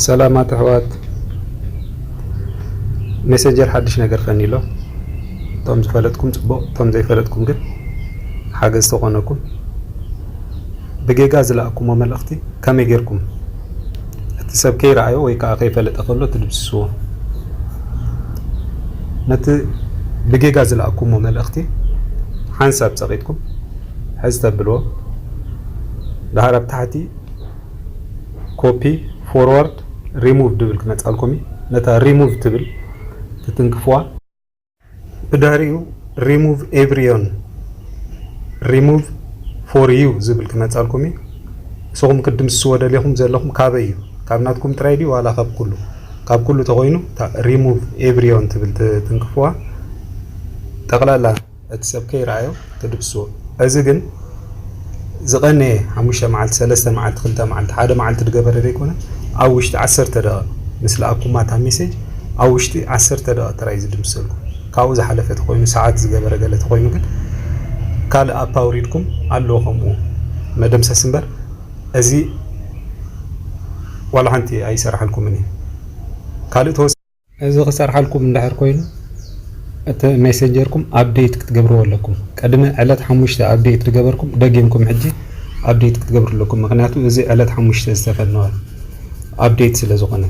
ሰላማት ኣሕዋት፣ ሜሴንጀር ሓድሽ ነገር ፈኒሎ። እቶም ዝፈለጥኩም ጽቡቕ፣ እቶም ዘይፈለጥኩም ግን ሓገዝ ተኾነኩም። ብጌጋ ዝለኣኩሞ መልእኽቲ ከመይ ጌርኩም እቲ ሰብ ከይረኣዮ ወይ ከዓ ከይፈለጠ ከሎ ትድምስስዎ? ነቲ ብጌጋ ዝለኣኩሞ መልእኽቲ ሓንሳብ ጸቒጥኩም ሕዚ ተብልዎ። ደሓር ኣብ ታሕቲ ኮፒ፣ ፎርዋርድ፣ ሪሙቭ ድብል ክመጻልኩም እዩ። ነታ ሪሙቭ ትብል ትትንክፍዋ። ብድሕሪኡ ሪሙቭ ኤቭሪዮን፣ ሪሙቭ ፎር ዩ ዝብል ክመጻልኩም እዩ። ንስኹም ክትድምስስዎ ደሊኹም ዘለኹም ካበይ እዩ? ካብ ናትኩም ጥራይ ድዩ ዋላ ካብ ኩሉ? ካብ ኩሉ ተኾይኑ እታ ሪሙቭ ኤቭሪዮን ትብል ትትንክፍዋ። ጠቕላላ እቲ ሰብ ከይረኣዮ ትድብስዎ። እዚ ግን ዝቐነየ ሓሙሽተ መዓልቲ፣ ሰለስተ መዓልቲ፣ ክልተ መዓልቲ፣ ሓደ መዓልቲ ዝገበረ ዘይኮነ፣ ኣብ ውሽጢ ዓሰርተ ደቂቕ ምስ ለኣኩማ እታ ሜሴጅ፣ ኣብ ውሽጢ ዓሰርተ ደቂቕ ጥራይ ዝድምሰልኩም። ካብኡ ዝሓለፈ ተኾይኑ፣ ሰዓት ዝገበረ ገለ ተኾይኑ ግን ካልእ ኣፕ ኣውሪድኩም ኣለዎ ከምኡ መደምሰስ እምበር፣ እዚ ዋላ ሓንቲ ኣይሰርሓልኩምን እዩ። ካልእ ተወስ- እዚ ክሰርሓልኩም እንድሕር ኮይኑ፣ እቲ ሜሴንጀርኩም ኣፕዴት ክትገብርዎ ኣለኩም። ቅድሚ ዕለት ሓሙሽተ ኣፕዴት ዝገበርኩም፣ ደጊምኩም ሕጂ ኣፕዴት ክትገብሩ ኣለኩም። ምኽንያቱ እዚ ዕለት ሓሙሽተ ዝተፈነወ ኣፕዴት ስለ ዝኾነ።